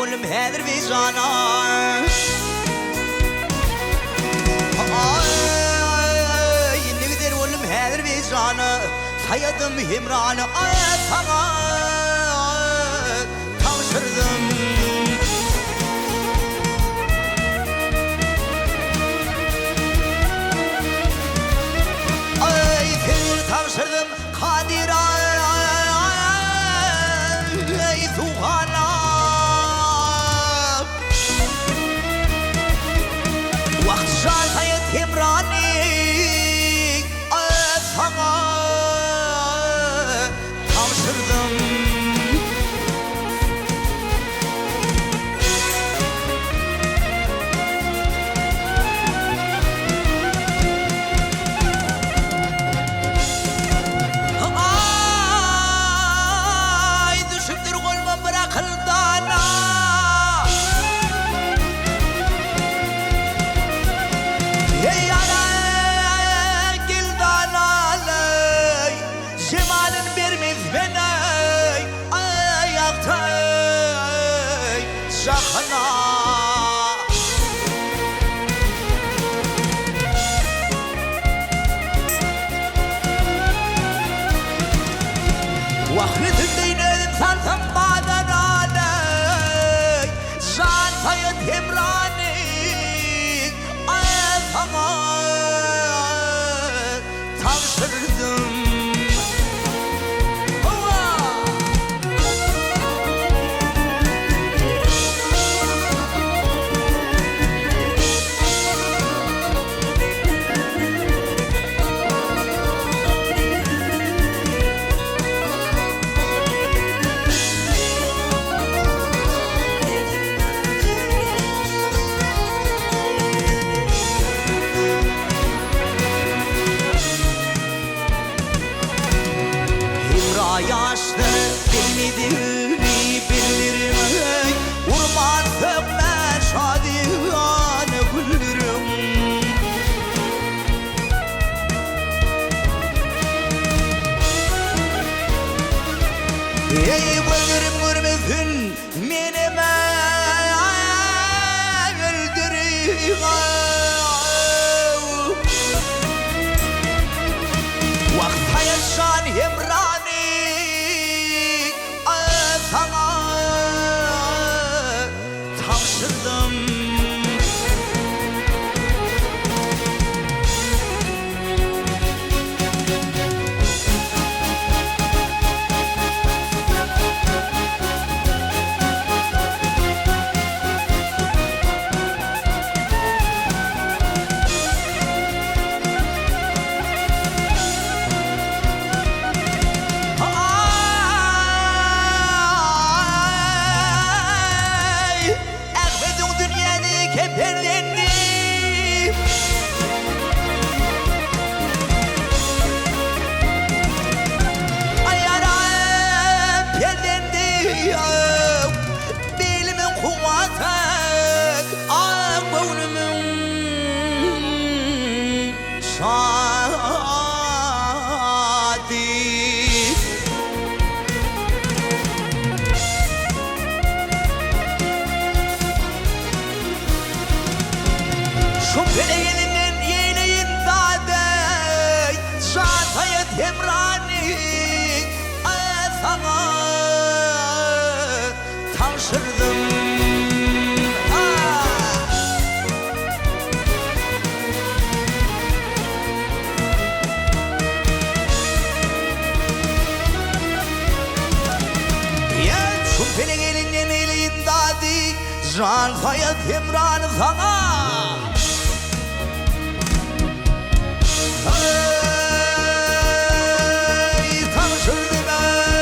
boldum häzir bejana. Aý, indi gider boldum häzir bejana, Saýadym Hemrany saňa tabşyrdym. Aý, seni tabşyrdym Kadyr aý, Suhana. Wah, jan Saýat Hemrany saňa tabşyrdym. Aý, düşüpdir goluma bir akyl dana. Eý, ýara, gel danaly, Jemalyn bermez men-eý, Aýagtaý jahana. Wah, özümdeýin özüm salsam bazara-leý, Jan Saýat Hemrany saňa tabşyrdym. Hawa! Hemra ýaşdyr bilmedigini bildirin, Urman sökmän şadyýan güldürin. Eý gözlerim görmesin menem öldürin. Wah Saýatjan Hemrany saňa tabşyrdym. Aý, Ahmediň dünýäni kepellendi. Aý, ýaram perzendi, Bilimiň kuwwaty, ak göwnümiň şady. Şu pelek elinden ýeýleýin dady, Jan Saýat Hemrany saňa tabşyrdym. Ýa şu pelek elinden eýleýin dady, Jan Saýat Hemrany saňa. Eý, tabşyrdym eý.